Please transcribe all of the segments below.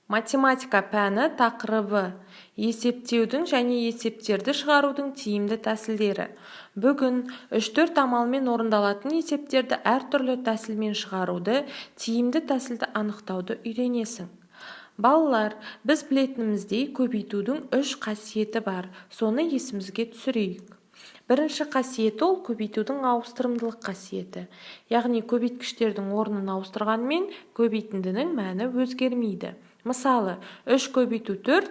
Математика пәні тақырыбы: есептеудің және есептерді шығарудың тиімді тәсілдері. Бүгін 3-4 амалмен орындалатын есептерді әртүрлі тәсілмен шығаруды, тиімді тәсілді анықтауды үйренесің. Балалар, біз білетініміздей, көбейтудің 3 қасиеті бар. Соны есімізге түсірейік. Бірінші қасиеті ол көбейтудің ауыстырымдылық қасиеті. Яғни көбейткіштердің орнын ауыстырғанмен көбейтіндінің мәні өзгермейді. Мысалы, 3 көбейту 4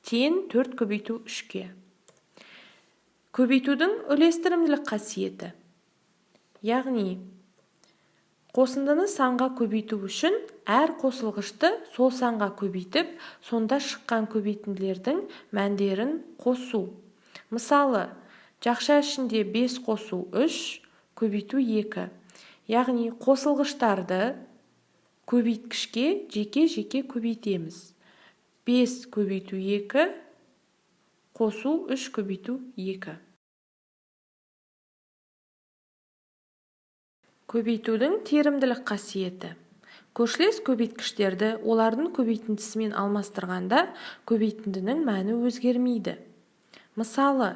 тең 4 көбейту 3-ке. Көбейтудің үлестірімділік қасиеті. Яғни қосындыны санға көбейту үшін әр қосылғышты сол санға көбейтіп, сонда шыққан көбейтінділердің мәндерін қосу. Мысалы, жақша ішінде 5 қосу 3 көбейту 2. Яғни қосылғыштарды көбейткішке жеке-жеке көбейтеміз. 5 көбейту 2 қосу 3 көбейту 2. Көбейтудің теримділік қасиеті. Көршілес көбейткіштерді олардың көбейтіндісімен алмастырғанда көбейтіндінің мәні өзгермейді. Мысалы,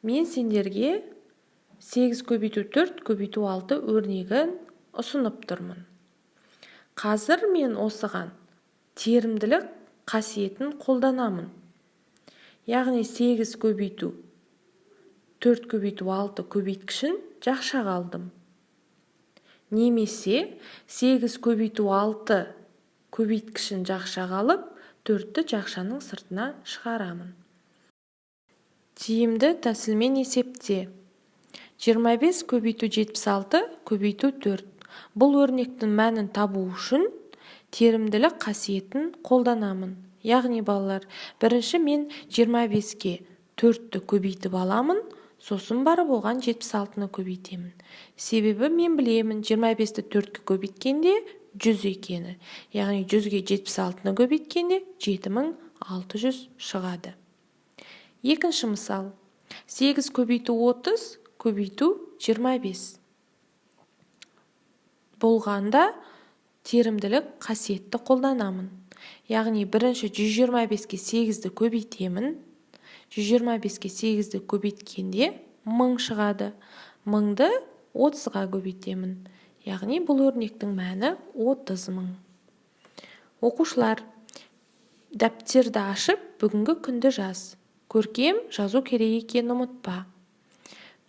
мен сендерге 8 көбейту 4 көбейту 6 өрнегін ұсынып тұрмын. Қазір мен осыған теримділік қасиетін қолданамын. Яғни 8 көбейту 4 көбейту 6 көбейткішін жақшаға алдым. Немесе 8 көбейту 6 көбейткішін жақшаға алып, 4-ті жақшаның сыртына шығарамын. Тиімді тәсілмен есепте. 25 көбейту 76 көбейту 4. Бұл өрнектің мәнін табу үшін теримділік қасиетін қолданамын. Яғни балалар, бірінші мен 25-ке 4-ті көбейтіп аламын, сосын барып оған 76-ны көбейтемін. Себебі мен білемін, 25-ті 4-ке көбейткенде 100 екені. Яғни 100-ге 76-ны көбейткенде 7600 шығады. Екінші мысал. 8 көбейту 30 көбейту 25. Болғанда теримділік қасиетті қолданамын. Яғни бірінші 125-ке 8-ді көбейтемін. 125-ке 8-ді көбейткенде 1000 шығады. 1000-ды 30-ға көбейтемін. Яғни бұл өрнектің мәні 30 000. Оқушылар, дәптерді ашып, бүгінгі күнді жаз. Көркем жазу керек екенін ұмытпа.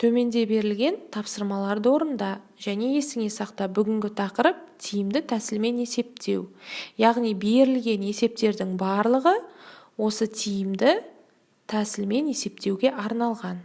Төменде берілген тапсырмаларды орында және есіңе сақта, бүгінгі тақырып тиімді тәсілмен есептеу. Яғни берілген есептердің барлығы осы тиімді тәсілмен есептеуге арналған.